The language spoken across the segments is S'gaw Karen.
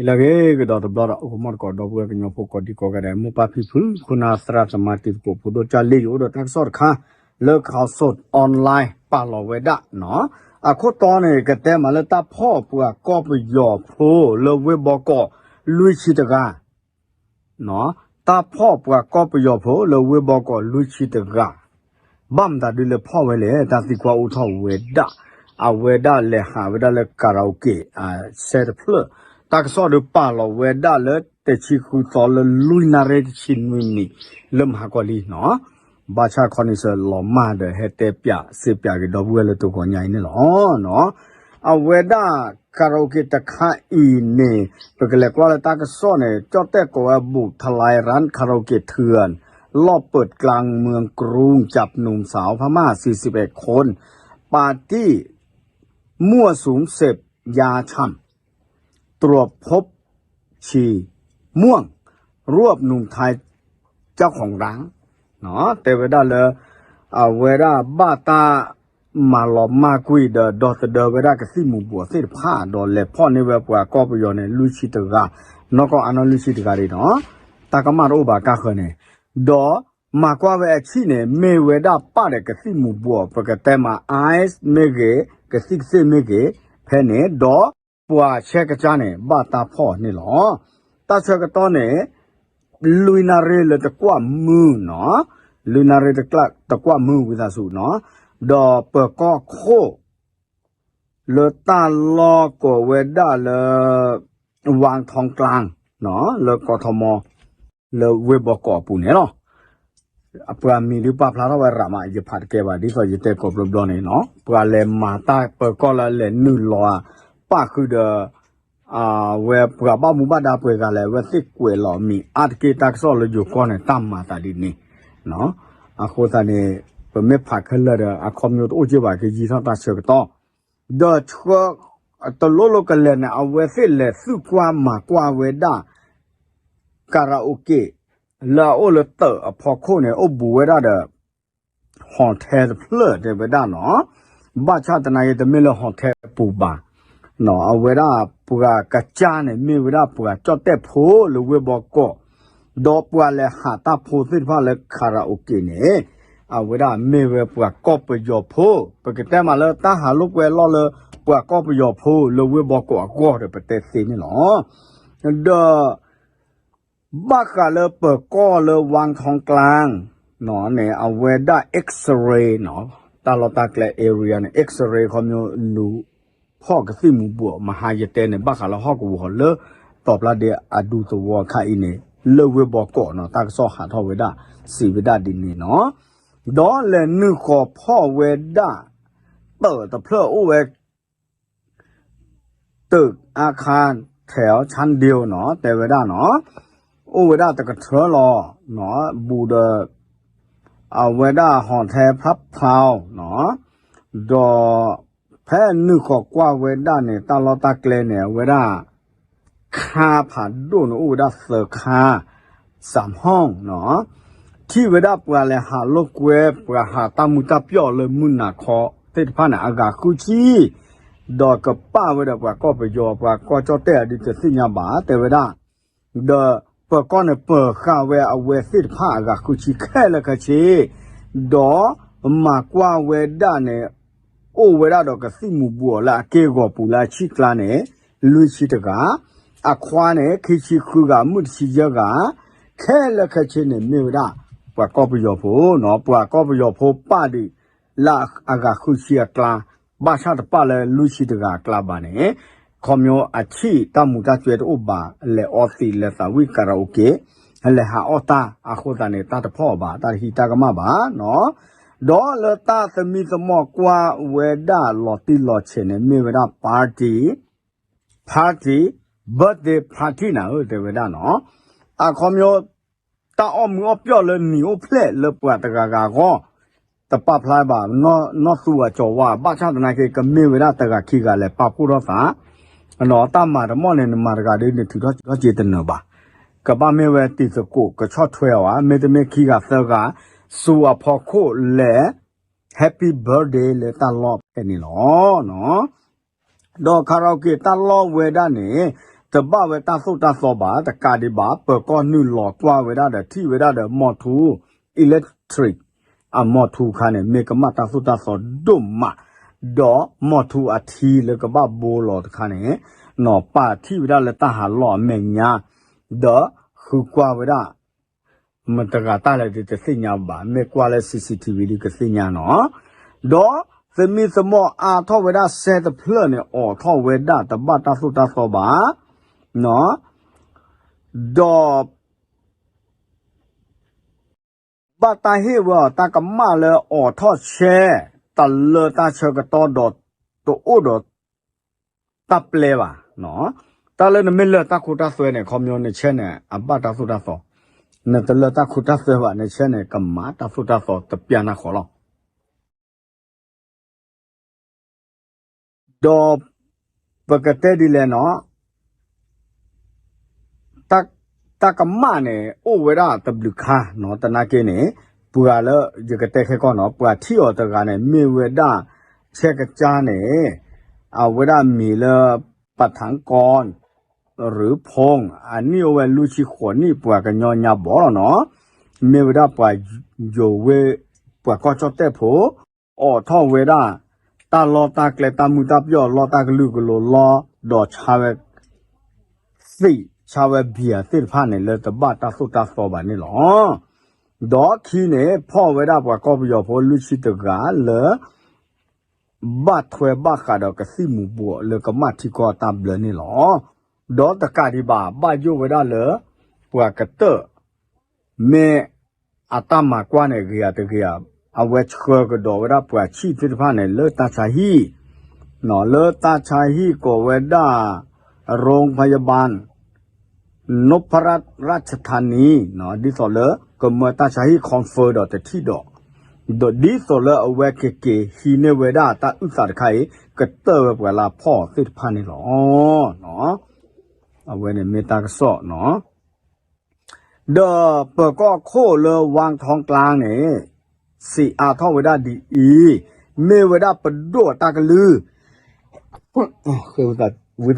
လၢအဂ့ၤကဒီးတဘျီဒီး အိၣ်မီၢ်တကိးဒီပုၢ်ဝဲၢ်ကညီဖိကိးဒံကိးဂၤဒဲး မိၢ်ပၢ်ဖံဖု ခိၣ်နၢ်သရၣ်သမါတံၤသကိးဖိဒိၣ်ကၢ်လ့ၢ် ယအိၣ်ဒီးတၢ်ကစီၣ်တခါ လၢ Khaosod Online ပာ်လီၤဝဲဒၣ်နီၤ. အခိၣ်တီန့ၣ် ကတဲမးလၢတၢ်ဖီၣ်ပှၤကီၢ်ပယီၤဖိလၢဝ့ၢ်ဘီကီး လွံၢ်ဆံတဂၤ တၢ်ဖီၣ်ပှၤကီၢ်ပယီၤဖိလၢဝ့ၢ်ဘီကီးလွံၢ်ဆံတဂၤ ဘၣ်မတၤဒုလဲၤဖီၣ်ဝဲလဲၣ် တၢ်သံကွၢ်အိၣ်ထီၣ်ဝဲဒၣ်, အဝဲဒၣ်လဲၤဟးဝဲဒၣ်လၢ karaoke အဆၢတဖျၢၣ်, တၢ်ကစီၣ်ဒုးပာ်လီၤဝဲဒၣ်လၢတဆံဃုသီလၢလွံၢ်နၣ်ရံၣ်တဆံနွံမံးနံး လၢမဟါကီၢ်လံနီၤ, ဘၣ်ဆၣ်ခီန့ၣ်စၢၤလီၤမၢ်ဒီး ဟဲတဲပၠးစ့ပၠးက့ၤဒီပုၢ်ဝဲၢ်လၢတဂီၤညါအံၤန့ၣ်လီၤ. အဝဲဒၣ် karaoke တခါအံၤန့ၣ် ပကလဲၤကွၢ်လၢတၢ်ကစီၣ်န့ၣ် ကၠီၣ်တဲၣ်ကိးဝဲ บุกทลายร้านคาราโอเกะเถื่อน รอบเปิดกลางเมืองกรุง จับหนุ่มสาวพม่าสี่สิบเอ็ดคน ปาร์ตี้มั่วสุมเสพยาฉ่ำ ตรวจพบฉี่ม่วง รวบหนุ่มไทยเจ้าของร้าน တဲဝဲဒၣ်လၢ အဝဲဒၣ်ဘၣ်တၢ်မၤလီၤမၢ်ကွံာ်ဒီး ဒီသဒၢဝဲဒၣ်ကသံၣ်မူၤဘှီးသ့ၣ်တဖၣ် ဒီးလဲၤဖီၣ်န့ၢ်ဝဲပှၤကီၢ်ပယီၤန့ၣ် လွံၢ်ဆံတဂၤ, နီၢ်ကီၢ်အါနီၢ်လွံၢ်ဆံတဂၤဒ်နီၤ, တၢ်ကမၣ်တအိၣ်ဘၣ်ကါဃၢၤန့ၣ်, ဒီးမၤကွၢ်ဝဲအဆံၣ်န့ၣ် မ့ၢ်ဝဲဒၣ်ပၣ်ဒီးကသံၣ်မူၤဘှီး ပကတဲမး ice မ့ၢ်ဂ့ၤ, ကသံၣ်ကသ့ၣ်မ့ၢ်ဂ့ၤ, ဖဲန့ၣ် ဒီးပှၤဆဲကစၢ်န့ၣ် ဘၣ်တၢ်ဖီၣ်န့ၣ်လီၤ. တၢ်ဆၢကတီၢ်န့ၣ် လွံၢ်နၣ်ရံၣ်လၢတကွၢ်မုၢ်နီၤ, လွံၢ်နၣ်ရံၣ်တကွၢ်မုၢ်ဝံသးစူၤနီၤ, ဒီးပၢၤကီၢ်ခိၣ် လၢတၢ်လီၢ်ကိးဝဲဒၣ်လၢ ဝၣ်ထီကျၣ် လၢကီၢ်ထီမီ လၢဝ့ၢ်ဘီကီးအပူၤန့ၣ်လီၤ. အပှၤမံၤဒုးပာ်ဖျါထီၣ်ဝဲရးမး ယဖးတကဲဘၣ် ဒ်သိးယတဲကိးဘျီဘျီန့ၣ်နီၤ, ပှၤလဲၤမၤတၢ်ပၢၤကီၢ်လၢလဲၤနုာ်လီၤဧါ ပၣ်ဃုာ်ဒီး အဝဲပှၤဘၣ်မူဘၣ်ဒါပှဲၤဂၤလဲၣ် အဝဲသ့ၣ်ကွဲးလီၤမံၤအါတက့ၢ် တၢ်ကစီၣ်လၢယိၤကီၢ်န့ၣ် တၢ်မၤသးဒ်န့ၣ်, အဃိသတးန့ၣ် ပမ့ၢ်ဖးခဲလၢာ်ဒီး အခီပညီတအိၣ်က့ဘၣ် ကယံာ်ထီၣ်တၢ်ဆၢကတီၢ်, ဒီးဆှၢ တလိၣ်လိၣ်ကလဲာ်န့ၣ် အဝဲသ့ၣ်လဲၤသူၣ်ကွၢ်မၤကွၢ်ဝဲဒၣ် karaoke လၢအအိၣ်လၢတၢးအဖီခိၣ်န့ၣ် အိၣ်ဘူးဝဲဒၣ်ဒီး hotel တဖျၢၣ်တဲဝဲဒၣ်နီၤ, ဘၣ်ဆၣ်သနာ်က့ တမ့ၢ်လၢ hotel အပူၤဘၣ်, အဝဲဒၣ်ပှၤကစၢ်န့ၣ် မ့ၢ်ဝဲဒၣ်ပှၤကၠီၣ်တဲၣ်ဖိလၢဝ့ၢ်ဘီကီး, ဒီးပှၤလဲၤဟးတၢ်ဖိသ့ၣ်တဖၣ်လၢ karaoke န့ၣ် အဝဲဒၣ်မ့ၢ်ဝဲပှၤကီၢ်ပယီၤဖိ, ပကတဲမးလၢတၢ်ဟးလိာ်ကွဲအလီၢ်လၢ ပှၤကီၢ်ပယီၤဖိလၢဝ့ၢ်ဘီကီးအဂီၢ်ဒီး ပတဲသ့န့ၣ်လီၤ. ဒီး ဘၣ်ဃးလၢပၢၤကီၢ်လၢဝၣ်ထီကျၣ်န့ၣ် အဝဲဒၣ် X-ray နီၤ, တၢ်လီၢ်တၢ်ကျဲ area န့ၣ် X-ray ခီပညီလူၤဖီၣ်ကသံၣ်မူၤဘှီး မဟါယတဲန့ၣ် ဘၣ်ဃးလၢဟီၣ်ကဝီၤလၢ တီၤပျၢ်ဒ့အဒူသဝီခါအံၤန့ၣ် လၢဝ့ၢ်ဘီကီးနီၤ, တၢ်ကစီၣ်ဟးထီၣ်ဝဲဒၣ် စံးဝဲဒၣ်ဒ်န့ၣ်နီၤ, ဒီးလဲၤနုာ်ဃီၤဖီၣ်ဝဲဒၣ် တၢးတဖျၢၣ်အိၣ်ဝဲ ตึกอาคารแถวชั้นเดียวနီၤ တဲဝဲဒၣ်နီၤ, အိၣ်ဝဲဒၣ်တကထၢလီၤ, ဘူးဒီး အဝဲဒၣ် hotel ဖျါဖျါနီၤ, ဒီး ဖဲနုာ်ဃီၤကွၢ်ဝဲဒၣ်န့ၣ် တၢ်လီၢ်တၢ်ကျဲန့ၣ် အဝဲဒၣ် ခါဖးဒိၣ်န့ၣ် အိၣ်ဝဲဒၣ်သၢခါ စၢ်ဟီၣ်နီၤ, ထံၣ်ဝဲဒၣ်ပှၤလဲၤဟးလိာ်ကွဲ ပှၤဟးတၢ်မုာ်တၢ်ပျီၣ်လၢမုၢ်နၤခီသ့ၣ်တဖၣ်န့ၣ် အဂၤဃုဆံ, ဒီးကပာ်ဝဲဒီးပှၤကီၢ်ပယီၤ ပှၤကီၢ်ကၠီၣ်တဲၣ်အဒုးတသ့ၣ်ညါဘၣ် တဲဝဲဒၣ်, ဒီးပၢၤကီၢ်န့ၣ်ပၢၤဃာ်ဝဲအဝဲသ့ၣ်တဖၣ်အဂၤဃုဆံခဲလၢာ်ခဲဆ့, ဒီးမၤကွၢ်ဝဲဒၣ်န့ၣ် အိၣ်ဝဲဒၣ်ဒီးကသံၣ်မူၤဘှီးလၢအက့ၢ်အဂီၤပူၤလၢအဆံၣ်ကျါန့ၣ် လွံၢ်ဆံတဂၤ, အခွါန့ၣ် ခံဆံဃုဂၤ မုၣ်တဆံယဲၢ်ဂၤ, ခဲလၢာ်ခဲဆ့န့ၣ် မ့ၢ်ဝဲဒၣ် ပှၤကီၢ်ပယီၤဖိနီၤ, ပှၤကီၢ်ပယီၤဖိပာ်ဒံး လၢအဂၤဃုဆံအကျါ, ဘၣ်ဆၣ်တပာ်လၢလွံၢ်ဆံတဂၤအကျါဘၣ်န့ၣ်, ခီပညီအဆံၣ်တၢ်မူၤတၢ်စဲတအိၣ်ဘၣ်, လဲၤအီသံးလဲၤသးဝံၣ် karaoke လဲၤဟးအီၣ်တၢ်အဃိသတးန့ၣ် တၢ်တဖီၣ်အီၤဘၣ်, တၢ်တဟံးတၢ်ကမၣ်ဘၣ်နီၤ, ဒီးလၢတၢ်သမံသမိးကွၢ်ဝဲဒၣ်လီၤတံၢ်လီၤဆဲးန့ၣ် မ့ၢ်ဝဲဒၣ် party, party, birthday party နၤဧၢ တဲဝဲဒၣ်နီၤ, အခီပညီ တၢ်အီၣ်မူအီၣ်ပျီၣ်လၢနံၤအိၣ်ဖျဲၣ်လၢပှၤတဂၤဂၤအဂီၢ်, တပာ်ဖျါဘၣ်, နီၢ်သူအကၠီၤဝါ, ဘၣ်ဆၣ်သနာ်က့ ကမ့ၢ်ဝဲဒၣ်တဂၤခံဂၤလဲၤပာ်ဖှိၣ်ထီၣ်သး, တၢ်မၤတမီၢ်န့ၣ် နမၤတဂၤဒီး နထုးထီၣ်စံးထီၣ်စ့တနၢၤဘၣ်, ကဘၣ်မ့ၢ်ဝဲတံၤသကိး ကဆီၣ်ထွဲအီၤဧါ, မ့တမ့ၢ်ခံဂၤသၢဂၤ, စူၤအဖီခိၣ်လဲၤ happy birthday လၢတၢ်လီၢ်ဖဲန့ၣ်လီၤ. ဒီး karaoke တၢ်လီၢ်ဝဲဒၣ်န့ၣ် တဘၣ်ဝဲတၢ်သိၣ်တၢ်သီဘၣ်, တကးဒံးဘၣ် ပၢၤကီၢ်နုာ်လီၤကွၢ်ဝဲဒၣ်ဒီးထံၣ်ဝဲဒၣ်ဒီး မီၢ်ထူ electric အမီၢ်ထူခါန့ၣ် မ့ၢ်ကမၣ်တၢ်သိၣ်တၢ်သီဒိၣ်မး, ဒီးမီၢ်ထူအထံလၢကဘၣ်ဘိလီၤတခါန့ၣ် နီၢ်ပၢ်ထံၣ်ဝဲဒၣ်လၢတၢ်ဟးလီၢ်အမဲာ်ညါ, ဒီးဃုကွၢ်ဝဲဒၣ် မတၤတဂၤတၢ်လဲၣ်ဒုးတသ့ၣ်ညါဘၣ်, မ့ၢ်ကွၢ်လၢ C C T V ဒုးကသ့ၣ်ညါနီၤ, ဒီးသမံသမိးအါထီၣ်ဝဲဒၣ်စဲတဖျၢၣ်န့ၣ် အိးထီၣ်ဝဲဒၣ်တဘၣ်တၢ်သိၣ်တၢ်သီဘၣ်, ဒီး ဘၣ်တၢ်ဟ့ၣ်ဝဲအီၤ တၢ်ကမၣ်လၢအိးထီၣ်ဆဲ တလၢတၢ်ဆၢကတီၢ်ဒီး တအိၣ်ဒီးတၢ်ပျဲဘၣ်. တၢ်လၢနမ့ၢ်လၢတၢ်ခိတၢ်သွဲန့ၣ် ခီပညီနဆဲန့ၣ် အဘၣ်တၢ်သိၣ်တၢ်သီ, နတလၢတၢ်ခိတၢ်သွဲဘၣ် နဆဲန့ၣ် ကမၤတၢ်သိၣ်တၢ်သီတပျၢ်နၢ်ဃီလီၤ. ဒီးပကတဲဒ်လဲၣ်နီၤ, တၢ်ကမၣ်န့ၣ် အိၣ်ဝဲဒၣ်တဘျုးခါနီၤ, သနာ်က့န့ၣ် ပှၤလၢယကတဲခဲကီၢ်နီၤ, ပှၤထံၣ်အီၤတဂၤန့ၣ် မ့ၢ်ဝဲဒၣ် ဆဲကစၢ်န့ၣ် အဝဲဒၣ်မံၤလၢ ပထၢကီ ရူဖူ အနံၣ်အိၣ်ဝဲလွံၢ်ဆံဃိးနံၣ် ပှၤကညီညါဘီလီၤနီၤ, မ့ၢ်ဝဲဒၣ်ပှၤယိၤဝ့ၢ် ပှၤကီၢ်ကၠီၣ်တဲၣ်ဖိ အိးထီၣ်ဝဲဒၣ် တၢ်လီၢ်တၢ်ကျဲ တၢ်မုာ်တၢ်ပျီၢ် လီၢ်တၢ်ကလုာ်ကလိၤလီၤ, ဒီးဆါဝဲ သံး ဆါဝဲဘံၣ်သ့ၣ်တဖၣ်န့ၣ် လၢတဘၣ်တၢ်သိၣ်တၢ်သီဘၣ်န့ၣ်လီၤ. ဒီးခံန့ၣ် ဖီၣ်ဝဲဒၣ်ပှၤကီၢ်ပယီၤဖိလွံၢ်ဆံတဂၤလၢ ဘၣ်ထွဲဘၣ်ဃးဒီးကသံၣ်မူၤဘှီးလၢကမၣ်ထံကီၢ်အတၢ်ဘျၢန့ၣ်လီၤ. ဒီးတကးဒံးဘၣ် ဘၣ်ယိၣ်ဝဲဒၣ်လၢ ပှၤကတၢၢ် မ့ၢ်အတၢ်မၤကွၢ်န့ၣ် ဂ့ၤဧါတဂ့ၤဧါ, အဝဲဆှၢကဒီးဝဲဒၣ်ပှၤဆံၣ်သ့ၣ်တဖၣ်န့ၣ် လၢတၢ်ဆါဟံၣ်, လၢတၢ်ဆါဟံၣ်ကိးဝဲဒၣ် ရိဖယဘၢၣ် နိဖရၢတ်ၣ်ရၢၣ်ဆထါနံ, ဒ်သိးလၢကမၢတၢ်ဆါဟံၣ် confirm ဒီးတထံၣ်ဒီး, ဒီးဒ်သိးလၢအဝဲကက့ၤဟံးန့ၢ်ဝဲဒၣ်တၢ်အုၣ်သးတခါအံၤ ကတၢၢ်ဝဲပှၤလၢအဖီၣ်သ့ၣ်တဖၣ်န့ၣ်လီၤ. အဝဲန့ၣ်မ့ၢ်တၢ်ကစီၣ်နီၤ. ဒီးပၢၤကီၢ်ခိၣ်လၢဝၣ်ထီကျါန့ၣ် စံးအါထီၣ်ဝဲဒၣ်ဒ်အံၤ, မ့ၢ်ဝဲဒၣ်ပဒိၣ်အတၢ်ကလုၢ် ဝံ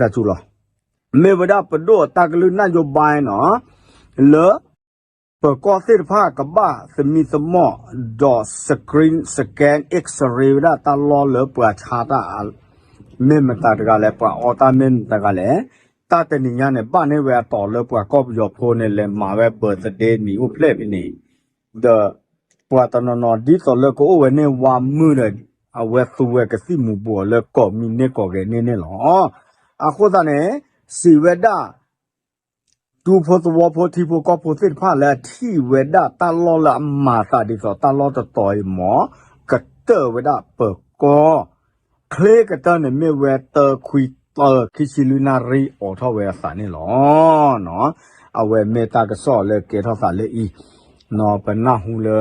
သးစူၤလီၤ, မ့ၢ်ဝဲဒၣ်ပဒိၣ်အတၢ်ကလုၢ် နၢ်ယိၤဘါနီၤ, လၢ ပၢၤကီၢ်သ့ၣ်တဖၣ်ကဘၣ်သမံသမိး ဒီး screen scan X-ray ဝဲဒၣ်တၢ်လီၢ်လၢပှၤဆါတၢ် မ့ၢ်မတၤတဂၤလဲၣ် ပှၤအီတၢ်မ့ၢ်မတၤတဂၤလဲၣ်, တၢ်တနံၤညါန့ၣ် ဘၣ်န့ၢ်ဝဲအတီၤလၢပှၤကီၢ်ပယီၤဖိန့ၣ် လဲၤမၤဝဲ birthday နံၤအိၣ်ဖျဲၣ်ဖဲန့ၣ်, ဒီး ပှၤတနီၤနီၤဒ်သိးလၢကအိၣ်ဝဲန့ၢ်ဝါမုၢ်ဒီး အဝဲသူဝဲကသံၣ်မူၤဘှီးလၢကိးမံၤန့ၢ်ကိးဂၤန့ၢ်န့ၣ်လီၤ. အဃိသတးန့ၣ် စံးဝဲဒၣ် ဒူဖိသဝီဖိထံဖိကီၢ်ဖိသ့ၣ်တဖၣ်လၢအထံၣ်ဝဲဒၣ်တၢ်လီၢ်လၢအမၤသးဒ်သိးတၢ်လီၢ်တတီၤအံၤမ့ၢ် ကတၢၢ်ဝဲဒၣ်ပၢၤကီၢ် ချ့ကတၢၢ်န့ၣ်မ့ၢ်ဝဲတၢခွံတၢ ခံဆံလွံၢ်နၣ်ရံၣ်အိးထီၣ်ဝဲအသးန့ၣ်လီၤ. အဝဲမ့ၢ်တၢ်ကစီၣ်လၢကဲထီၣ်သးလၢအံၤ, ပနၢ်ဟူလၢ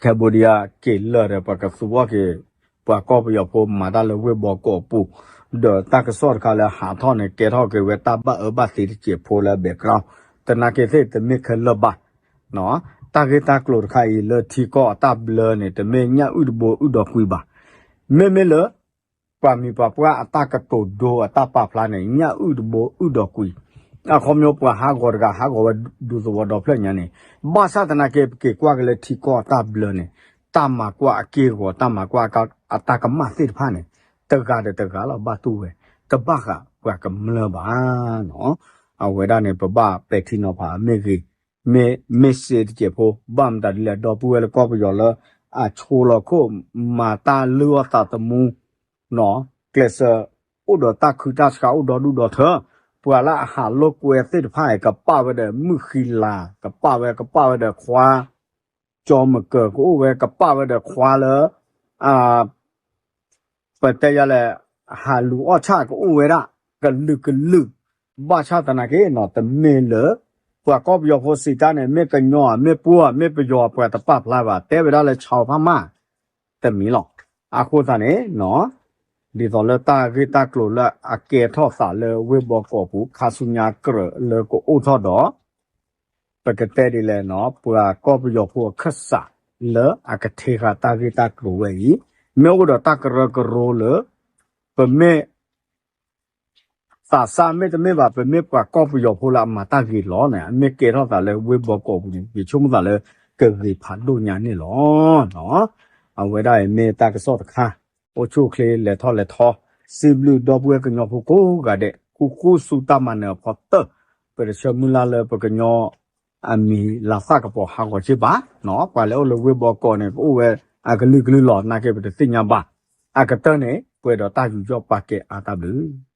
Cambodia က့ၤလၢာ်ဒီး ပှၤကသူအီၣ်က့ၤ ပှၤကီၢ်ပယီၤဖိမၤတၢ်လၢဝ့ၢ်ဘီကီးပူၤ, ဒီးတၢ်ကစီၣ်တခါလၢဟးထီၣ်န့ၣ် ကဲထီၣ်က့ၤဝဲတၢ်ဘၣ်အၢဘၣ်သီတစဲးဖိလၢ background, သနာ်က့သ့ၣ်တမ့ၢ်ခဲလၢာ်ဘၣ်. တၢ်ဂ့ၢ်တၢ်ကျိၤတခါအံၤလၢထံကီၢ်အတၢ်ဘျၢန့ၣ် တမ့ၢ်ညၣ်အုၣ်တဘိအုၣ်ဒီးကွံာ်ဘၣ်. မ့မ့ၢ်လၢ ပှၤမံၤပှၤပှၢ်အတၢ်ကတိၤဒိအတၢ်ပာ်ဖျါန့ၣ် ညၣ်အုၣ်တဘိအုၣ်ဒီးကွံာ်, အခီပညီပှၤဟးဂီၤတဂၤ ဟးဂီၤဝဲဒူသဝီဒီဖျၢၣ်ညါန့ၣ်, ဘၣ်ဆၣ်သနာ်က့ ပက့ၤကွၢ်က့ၤလၢထံကီၢ်အတၢ်ဘျၢန့ၣ် တၢ်မၤကွၢ်အက့ၢ်အဂီၤ တၢ်မၤကွၢ်အတၢ်ကမၣ်သ့ၣ်တဖၣ်န့ၣ် တဂၤဒီးတဂၤလီၤဘၣ်တူၢ်ဝဲ, တဘၣ်ဃးပှၤကမျၢၢ်ဘၣ်နီၤ. အဝဲဒၣ်န့ၣ် ပဘၣ်ပဲာ်ထံနီၤဖးမ့ၢ်ဂ့ၤ, မ့ၢ် မ့ၢ်စ့တစဲးဖိ ဘၣ်မတၤဒ်လဲၣ် ဒီပုၢ်ဝဲၢ်လၢကီၢ်ပယီၤလၢ အဆိလီၤခိၣ် မၤတၢ်လုၢ်အီၣ်သးသမူ နီၤ, ကျဲးစၢး အိၣ်ဒီးတၢ်ခုတၢ်ဆှါ အိၣ်ဒီဒူၣ်ဒီထၢ, ပှၤလၢအဟးလိာ်ကွဲသ့ၣ်တဖၣ်အံၤ ကပာ်ဝဲဒီးမုၢ်ဃံလၤ, ကပာ်ဝဲ ကပာ်ဝဲဒီးခွါ ကၠီမကၢၤ ကအိၣ်ဝဲ ကပာ်ဝဲဒီးခွါလၢ ပတဲယၤလဲၣ် ဟးလူၤအီၣ်ဆၣ်ကအိၣ်ဝဲဒၣ် ကလုာ်ကလုာ်, ဘၣ်ဆၣ်သနာ်က့နီၤ တမ့ၢ်လၢ ပှၤကီၢ်ပယီၤဖိစံးတၢ်န့ၣ် မ့ၢ်ကညီ မ့ၢ်ပှိၢ် မ့ၢ်ပယီၤ ပှၤတပာ်ဖျါဘၣ် တဲဝဲဒၣ်လၢ ဆီဖးမၢ် တမံၤလီၤ. အဃိသတးန့ၣ်နီၤ ဒ်သိးလၢတၢ်ဂ့ၢ်တၢ်ကျိၤလၢအကဲထီၣ်သးလၢဝ့ၢ်ဘီကီးပူၤ ခါဆူညါကြၢးလၢကအိၣ်ထီၣ်ဒီး ပကတဲဒ်လဲၣ်နီၤ ပှၤကီၢ်ပယီၤဖိအခၢၣ်စးလၢအကထ့ဃာ်တၢ်ဂ့ၢ်တၢ်ကျိၤဝဲအံၤ မ့ၢ်အိၣ်ဒီးတၢ်ကရၢကရိလၢ ပမ့ၢ် သးစၢ်မ့တမ့ၢ်ဘၣ် ပမ့ၢ်ပှၤကီၢ်ပယီၤဖိလၢအမၤတၢ်ဂ့ၤလီၤန့ၣ် အမ့ၢ်ကဲထီၣ်သးလၢဝ့ၢ်ဘီကီးပူၤန့ၣ် ယဆိကမိၣ်သးလၢ ကဂ့ၤဖးဒိၣ်ညါန့ၣ်လီၤ. အဝဲဒၣ်အံၤမ့ၢ်တၢ်ကစီၣ်တခါ အိၣ်ဆူၣ်အိၣ်ချ့လဲၤထီၣ်လဲၤထီ, စံးဘျုးဒီပုၢ်ဝဲၢ်ကညီဖိကိးဂၤဒဲး ဃူဃူဆူတၢ်မၤနၢၤအဖီတၢၢ်, ပတဆၢမုၢ်လၢ်လၢပကညီ အမံၤလၤသၣ်ကပီၤဟးဂီၤက့ဘၣ်, ပှၤလၢအိၣ်လၢဝ့ၢ်ဘီကီးန့ၣ် ကအိၣ်ဝဲအကလုာ်ကလုာ်လီၤ နာ်က့ပတသ့ၣ်ညါဘၣ်, အကတၢၢ်န့ၣ် ပှဲၤဒီးတၢ်ယူးယီၣ်ပာ်ကဲအါတၢ်ဘျုး